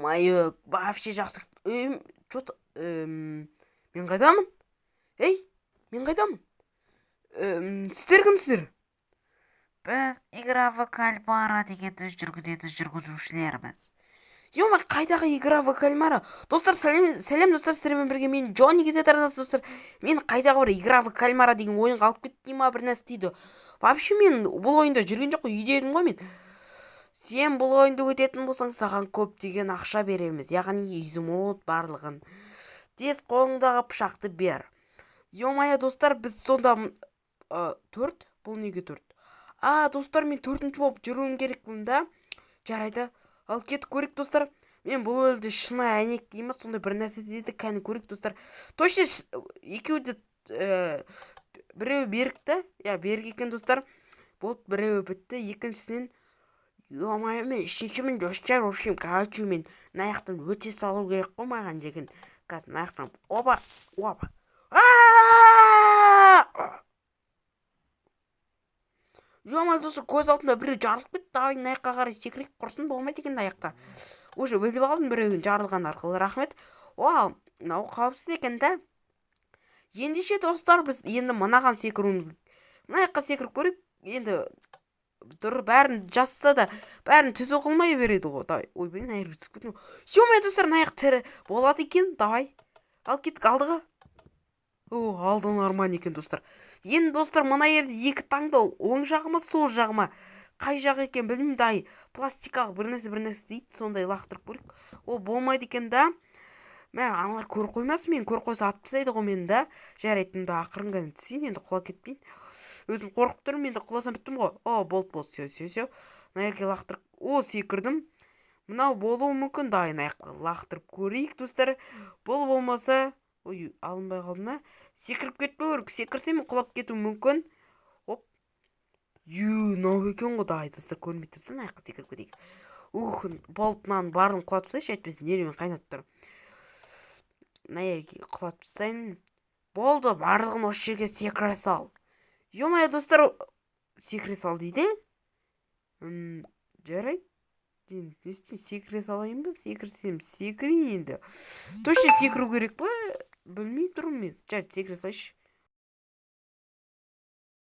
Ё-моё, вообще жақсы. Че то мен қайдамын? Ей, мен қайдамын? Сіздер кімсіздер? Біз «Игра в кальмара» дегенді жүргізетін жүргізушілерміз. Ё, қайдағы «Игра в кальмара»? Достар, сәлем, сәлем, достар! Сіздермен бірге мен, Джонни Кз арнасы. Достар, мен қайдағы бір «Игра в кальмара» деген ойынға алып кетті дей ма, бір нәрсе дейді. Вообще мен бұл ойында жүрген жоқ қой, үйде едім ғой мен. Сен бұл ойынды өтетін болсаң, саған көптеген ақша береміз, яғни изумруд барлығын. Тез қолыңдағы пышақты бер. Ё-моё, достар, біз сонда төрт. Бұл неге төрт? А, достар, мен төртінші болып жүруім керекпін да. Жарайды, ал кетіп көрейік, достар. Мен бұл елде шыны әйнек дей ма, сондай бір нәрсе деді. Кәні, көрейік, достар. Точно екеуі де біреуі берік та, иә, берік екен, достар. Болды, біреуі бітті. Екіншісінен, ё-моё, мен үшіншімін, достар. В общем, короче, мен мына жақтан өте салу керек қой маған деген. Қазір мына жақтан, опа, опа! А! Ё-моё, достар, көз алдымда біреу жарылып кетті. Давай, мына жаққа қарай секірейік. Құрсын, болмайды екен мына жақта. Уже біліп алдым біреудің жарылған арқылы. Рахмет. О, мынау қауіпсіз екен да. Ендеше, достар, біз енді мынаған секіруіміз, мына жаққа секіріп көрейік. Енді тұр, бәрін жазса да, бәрін түзу қылмай береді ғой. Давай. Ойбай, мына жерге түсіп кеттім. Ё-моё, достар, мына жақ тірі болады екен. Давай, ал кеттік алдыға. О, алды нормально екен, достар. Енді, достар, мына жерде екі таңдау: оң жағы ма, сол жағы ма, қай жағы екенін білмеймін. Дай, пластикалық бір нәрсе, бір нәрсе дейді, сондай лақтырып көрейік. О, болмайды екен да. Мә, аналар көріп қоймасын мені. Көріп қойса, атып тастайды ғой мені да. Жарайды, мында ақырын ғана түсейін енді, құлап кетпейін. Өзім қорқып тұрмын енді, құласам, біттім ғой. О, болды, болды, все, все, все. Мына жерге лақтырып, о, секірдім. Мынау болуы мүмкін. Давай, мына жаққа лақтырып көрейік, достар. Бұл болмаса, ой, алынбай қалды ма? Секіріп кетпеу керек, секірсем, құлап кетуім мүмкін. Оп, ю, мынау екен ғой. Давай, достар, көрінбей тұрса, мына жаққа секіріп кетейік. Ух, болды, мынаның барлығын құлатып тастайыншы, әйтпесе нервім қайнап тұр. Мына жерге құлатып тастайын. Болды, барлығын осы жерге секіре сал. Ё-моё, достар, секіре сал дейді. Жарайды, енді не істейін, секіре салайын ба? Секірсем, секірейін енді. Точно секіру керек па, білмей тұрмын мен. Жарайды, секіре салайыншы.